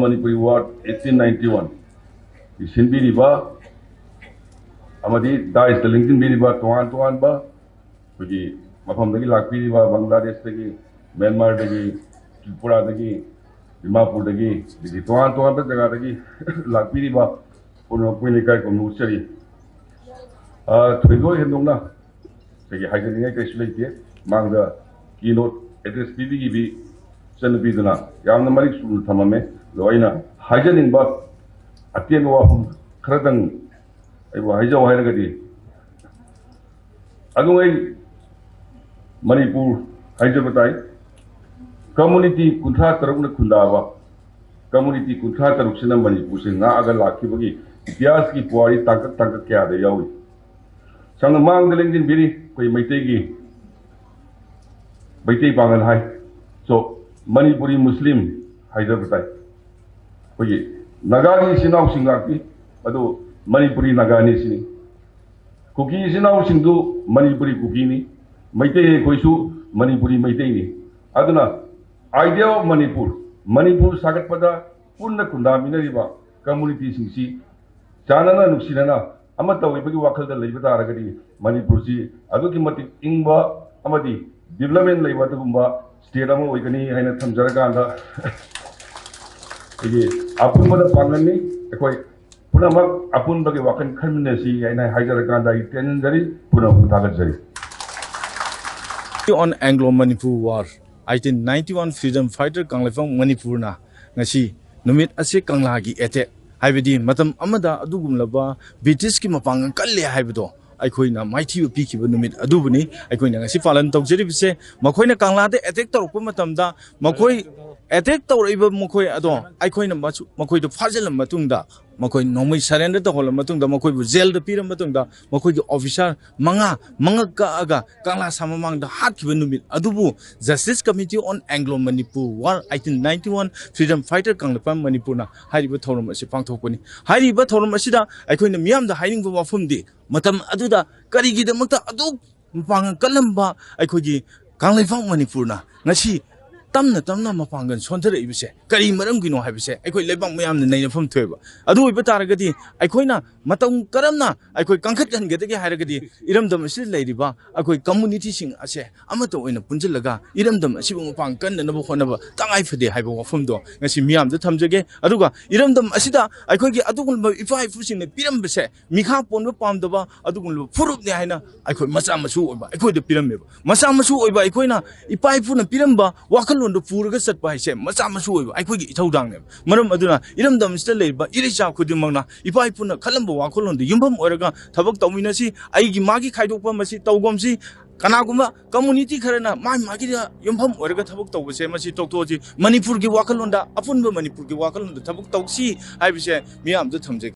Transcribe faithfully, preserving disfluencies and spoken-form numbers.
Manipuri War eighteen ninety one ꯁꯤꯟꯕꯤꯔꯤꯕ ꯑꯃꯗꯤ ꯗꯥꯏꯁꯇ ꯂꯦꯡꯁꯤꯟꯕꯤꯔꯤꯕ ꯇꯣꯉꯥꯟ ꯇꯣꯉꯥꯟꯕ ꯑꯩꯈꯣꯏꯒꯤ ꯃꯐꯝꯗꯒꯤ ꯂꯥꯛꯄꯤꯔꯤꯕ, ꯕꯪꯒ꯭ꯂꯥꯗꯦꯁꯇꯒꯤ, ꯃ꯭ꯌꯥꯟꯃꯥꯔꯗꯒꯤ, ꯇ꯭ꯔꯤꯄꯨꯔꯥꯗꯒꯤ, ꯗꯤꯃꯥꯄꯨꯔꯗꯒꯤ, ꯑꯗꯒꯤ ꯇꯣꯉꯥꯟ ꯇꯣꯉꯥꯟꯕ ꯖꯒꯥꯗꯒꯤ ꯂꯥꯛꯄꯤꯔꯤꯕ ꯄꯨꯝꯅꯃꯛꯄꯨ ꯂꯩꯀꯥꯏ ꯀꯣꯝꯅ ꯎꯠꯆꯔꯤ꯫ ꯑ, ꯊꯣꯏꯗꯣꯛ ꯍꯦꯟꯗꯣꯛꯅ ꯑꯩꯈꯣꯏꯒꯤ ꯍꯥꯏꯖꯅꯤꯡꯉꯥꯏ ꯀꯔꯤꯁꯨ ꯂꯩꯇꯦ꯫ ꯃꯥꯡꯗ keynote address ꯄꯤꯕꯤꯈꯤꯕꯤ ꯏꯆꯟꯅꯨꯄꯤꯗꯨꯅ ꯌꯥꯝꯅ ꯃꯔꯤꯛ ꯆꯨꯝꯅ ꯊꯝꯃꯝꯃꯦ꯫ ꯑꯗꯣ ꯑꯩꯅ ꯍꯥꯏꯖꯅꯤꯡꯕ ꯑꯇꯦꯟꯕ ꯋꯥꯐꯝ ꯈꯔꯗꯪ ꯑꯩꯕꯨ ꯍꯥꯏꯖꯧ ꯍꯥꯏꯔꯒꯗꯤ, ꯑꯗꯨꯉꯩ ꯃꯅꯤꯄꯨꯔ ꯍꯥꯏꯖꯕ ꯇꯥꯏ꯫ ꯀꯝꯃꯨꯅꯤꯇꯤ ꯀꯨꯟꯊ꯭ꯔꯥ ꯇꯔꯨꯛꯅ ꯈꯨꯟꯗꯥꯕ, ꯀꯝꯃꯨꯅꯤꯇꯤ ꯀꯨꯟꯊ꯭ꯔꯥ ꯇꯔꯨꯛꯁꯤꯅ ꯃꯅꯤꯄꯨꯔꯁꯦ ꯉꯥꯛꯑꯒ ꯂꯥꯛꯈꯤꯕꯒꯤ ꯏꯇꯤꯍꯥꯁꯀꯤ ꯄꯨꯋꯥꯔꯤ ꯇꯥꯡꯀꯛ ꯇꯥꯡꯀꯛ ꯀꯌꯥꯗ ꯌꯥꯎꯏ꯫ ꯁꯝꯅ ꯃꯥꯡꯗ ꯂꯦꯡꯁꯤꯟꯕꯤꯔꯤ ꯑꯩꯈꯣꯏ ꯃꯩꯇꯩꯒꯤ, ꯃꯩꯇꯩ ꯄꯥꯉꯜ ꯍꯥꯏ꯫ So, ꯃꯅꯤꯄꯨꯔꯤ ꯃꯨꯁꯂꯤꯝ ꯍꯥꯏꯖꯕ ꯇꯥꯏ꯫ ꯑꯩꯈꯣꯏꯒꯤ ꯅꯥꯒꯥꯒꯤ ꯏꯆꯤꯟ ꯏꯅꯥꯎꯁꯤꯡ ꯉꯥꯛꯇꯤ, ꯑꯗꯨ ꯃꯅꯤꯄꯨꯔꯤ ꯅꯥꯒꯥꯅꯤ ꯁꯤꯅꯤ꯫ ꯀꯨꯀꯤ ꯏꯆꯤꯟ ꯏꯅꯥꯎꯁꯤꯡꯗꯨ ꯃꯅꯤꯄꯨꯔꯤ ꯀꯨꯀꯤꯅꯤ꯫ ꯃꯩꯇꯩ ꯑꯩꯈꯣꯏꯁꯨ ꯃꯅꯤꯄꯨꯔꯤ ꯃꯩꯇꯩꯅꯤ꯫ ꯑꯗꯨꯅ idea of ꯃꯅꯤꯄꯨꯔ, ꯃꯅꯤꯄꯨꯔ ꯁꯥꯒꯠꯄꯗ ꯄꯨꯟꯅ ꯈꯨꯟꯗꯥꯃꯤꯟꯅꯔꯤꯕ ꯀꯝꯃꯨꯅꯤꯇꯤꯁꯤꯡꯁꯤ ꯆꯥꯟꯅꯅ ꯅꯨꯡꯁꯤꯅꯅ ꯑꯃꯠꯇ ꯑꯣꯏꯕꯒꯤ ꯋꯥꯈꯜꯗ ꯂꯩꯕ ꯇꯥꯔꯒꯗꯤ ꯃꯅꯤꯄꯨꯔꯁꯤ ꯑꯗꯨꯛꯀꯤ ꯃꯇꯤꯛ ꯏꯪꯕ ꯑꯃꯗꯤ development ꯂꯩꯕ ꯑꯗꯨꯒꯨꯝꯕ state ꯑꯃ ꯑꯣꯏꯒꯅꯤ ꯍꯥꯏꯅ ꯊꯝꯖꯔꯀꯥꯟꯗ, ꯑꯩꯈꯣꯏꯒꯤ ꯑꯄꯨꯟꯕꯗ ꯄꯥꯡꯒꯜꯅꯤ꯫ ꯑꯩꯈꯣꯏ ꯄꯨꯝꯅꯃꯛ ꯑꯄꯨꯟꯕꯒꯤ ꯋꯥꯈꯜ ꯈꯟꯃꯤꯟꯅꯁꯤ ꯍꯥꯏꯅ ꯍꯥꯏꯖꯔꯀꯥꯟꯗ ꯑꯩ ꯇꯦꯟꯖꯔꯤ꯫ ꯄꯨꯝꯅꯃꯛꯄꯨ ꯊꯥꯒꯠꯆꯔꯤ꯫ On Anglo Manipur War, eighteen ninety one Freedom Fighter Kangleipak ꯃꯅꯤꯄꯨꯔꯅ ꯉꯁꯤ ꯅꯨꯃꯤꯠ ꯑꯁꯤ ꯀꯪꯂꯥꯒꯤ ꯑꯦꯇꯦꯛ, ꯍꯥꯏꯕꯗꯤ ꯃꯇꯝ ꯑꯃꯗ ꯑꯗꯨꯒꯨꯝꯂꯕ ꯕ꯭ꯔꯤꯇꯤꯁꯀꯤ ꯃꯄꯥꯡꯒꯜ ꯀꯜꯂꯦ ꯍꯥꯏꯕꯗꯣ ꯑꯩꯈꯣꯏꯅ ꯃꯥꯏꯊꯤꯕ ꯄꯤꯈꯤꯕ ꯅꯨꯃꯤꯠ ꯑꯗꯨꯕꯨꯅꯤ꯫ ꯑꯩꯈꯣꯏꯅ ꯉꯁꯤ ꯄꯥꯂꯟ ꯇꯧꯖꯔꯤꯕꯁꯦ, ꯃꯈꯣꯏꯅ ꯀꯪꯂꯥꯗ ꯑꯦꯇꯦꯛ ꯇꯧꯔꯛꯄ ꯃꯇꯝꯗ, ꯃꯈꯣꯏ ꯑꯦꯇꯦꯛ ꯇꯧꯔꯛꯏꯕ ꯃꯈꯣꯏ ꯑꯗꯣ ꯑꯩꯈꯣꯏꯅ ꯃꯁꯨ-, ꯃꯈꯣꯏꯗꯨ ꯐꯥꯖꯤꯜꯂ ꯃꯇꯨꯡꯗ, ꯃꯈꯣꯏ ꯅꯣꯡꯃꯩ surrender ꯇꯧꯍꯜꯂ ꯃꯇꯨꯡꯗ, ꯃꯈꯣꯏꯕꯨ ꯖꯦꯜꯗ ꯄꯤꯔ ꯃꯇꯨꯡꯗ, ꯃꯈꯣꯏꯒꯤ officer ꯃꯉꯥ ꯃꯉꯛ ꯀꯛꯑꯒ ꯀꯪꯂꯥ ꯁꯥ ꯃꯃꯥꯡꯗ ꯍꯥꯠꯈꯤꯕ ꯅꯨꯃꯤꯠ ꯑꯗꯨꯕꯨ Justice Committee on Anglo Manipur War eighteen ninety one Freedom Fighter Kangleipak ꯃꯅꯤꯄꯨꯔꯅ ꯍꯥꯏꯔꯤꯕ ꯊꯧꯔꯝ ꯑꯁꯤ ꯄꯥꯡꯊꯣꯛꯄꯅꯤ꯫ ꯍꯥꯏꯔꯤꯕ ꯊꯧꯔꯝ ꯑꯁꯤꯗ ꯑꯩꯈꯣꯏꯅ ꯃꯤꯌꯥꯝꯗ ꯍꯥꯏꯅꯤꯡꯕ ꯋꯥꯐꯝꯗꯤ, ꯃꯇꯝ ꯑꯗꯨꯗ ꯀꯔꯤꯒꯤꯗꯃꯛꯇ ꯑꯗꯨꯛ ꯃꯄꯥꯡꯒꯜ ꯀꯜꯂꯝꯕ ꯑꯩꯈꯣꯏꯒꯤ ꯀꯪꯂꯩꯄꯥꯛ ꯃꯅꯤꯄꯨꯔꯅ ꯉꯁꯤ ꯇꯞꯅ ꯇꯞꯅ ꯃꯄꯥꯡꯒꯜ ꯁꯣꯟꯊꯔꯛꯏꯕꯁꯦ ꯀꯔꯤ ꯃꯔꯝꯒꯤꯅꯣ ꯍꯥꯏꯕꯁꯦ ꯑꯩꯈꯣꯏ ꯂꯩꯕꯥꯛ ꯃꯌꯥꯝꯅ ꯅꯩꯅꯐꯝ ꯊꯣꯛꯑꯦꯕ꯫ ꯑꯗꯨ ꯑꯣꯏꯕ ꯇꯥꯔꯒꯗꯤ ꯑꯩꯈꯣꯏꯅ ꯃꯇꯧ ꯀꯔꯝꯅ ꯑꯩꯈꯣꯏ ꯀꯟꯈꯠꯍꯟꯒꯗꯒꯦ ꯍꯥꯏꯔꯒꯗꯤ ꯏꯔꯝꯗꯝ ꯑꯁꯤꯗ ꯂꯩꯔꯤꯕ ꯑꯩꯈꯣꯏ ꯀꯝꯃꯨꯅꯤꯇꯤꯁꯤꯡ ꯑꯁꯦ ꯑꯃꯠꯇ ꯑꯣꯏꯅ ꯄꯨꯟꯁꯤꯜꯂꯒ ꯏꯔꯝꯗꯝ ꯑꯁꯤꯕꯨ ꯃꯄꯥꯡ ꯀꯟꯅꯅꯕ ꯍꯣꯠꯅꯕ ꯇꯉꯥꯏ ꯐꯗꯦ ꯍꯥꯏꯕ ꯋꯥꯐꯝꯗꯣ ꯉꯁꯤ ꯃꯤꯌꯥꯝꯗ ꯊꯝꯖꯒꯦ꯫ ꯑꯗꯨꯒ ꯏꯔꯝꯗꯝ ꯑꯁꯤꯗ ꯑꯩꯈꯣꯏꯒꯤ ꯑꯗꯨꯒꯨꯝꯂꯕ ꯏꯄꯥ ꯏꯄꯨꯁꯤꯡꯅ ꯄꯤꯔꯝꯕꯁꯦ ꯃꯤꯈꯥ ꯄꯣꯟꯕ ꯄꯥꯝꯗꯕ ꯑꯗꯨꯒꯨꯝꯂꯕ ꯐꯨꯔꯨꯞꯅꯤ ꯍꯥꯏꯅ ꯑꯩꯈꯣꯏ ꯃꯆꯥ ꯃꯁꯨ ꯑꯣꯏꯕ ꯑꯩꯈꯣꯏꯗ ꯄꯤꯔꯝꯃꯦꯕ꯫ ꯃꯆꯥ ꯃꯁꯨ ꯑꯣꯏꯕ ꯑꯩꯈꯣꯏꯅ ꯏꯄꯥ ꯏꯄꯨꯅ ꯄꯤꯔꯝꯕ ꯋꯥꯈꯜꯂꯣꯟꯗꯣ ꯄꯨꯔꯒ ꯆꯠꯄ ꯍꯥꯏꯁꯦ ꯃꯆꯥ ꯃꯁꯨ ꯑꯣꯏꯕ ꯑꯩꯈꯣꯏꯒꯤ ꯏꯊꯧꯗꯥꯡꯅꯦꯕ꯫ ꯃꯔꯝ ꯑꯗꯨꯅ ꯏꯔꯝꯗꯝ ꯑꯁꯤꯗ ꯂꯩꯔꯤꯕ ꯏꯔꯩꯆꯥ ꯈꯨꯗꯤꯡꯃꯛꯅ ꯏꯄꯥ ꯏꯄꯨꯅ ꯈꯜꯂꯝꯕ ꯋꯥꯈꯜꯂꯣꯟꯗ ꯌꯨꯝꯐꯝ ꯑꯣꯏꯔꯒ ꯊꯕꯛ ꯇꯧꯃꯤꯟꯅꯁꯤ꯫ ꯑꯩꯒꯤ ꯃꯥꯒꯤ ꯈꯥꯏꯗꯣꯛꯄ ꯃꯁꯤ ꯇꯧꯒꯨꯝꯁꯤ꯫ ꯀꯅꯥꯒꯨꯝꯕ ꯀꯝꯃꯨꯅꯤꯇꯤ ꯈꯔꯅ ꯃꯥꯒꯤ ꯃꯥꯒꯤꯗ ꯌꯨꯝꯐꯝ ꯑꯣꯏꯔꯒ ꯊꯕꯛ ꯇꯧꯕꯁꯦ ꯃꯁꯤ ꯇꯣꯛꯊꯣꯛꯑꯁꯤ꯫ ꯃꯅꯤꯄꯨꯔꯒꯤ ꯋꯥꯈꯜꯂꯣꯟꯗ, ꯑꯄꯨꯟꯕ ꯃꯅꯤꯄꯨꯔꯒꯤ ꯋꯥꯈꯜꯂꯣꯟꯗ ꯊꯕꯛ ꯇꯧꯁꯤ ꯍꯥꯏꯕꯁꯦ ꯃꯤꯌꯥꯝꯗ ꯊꯝꯖꯒꯦ꯫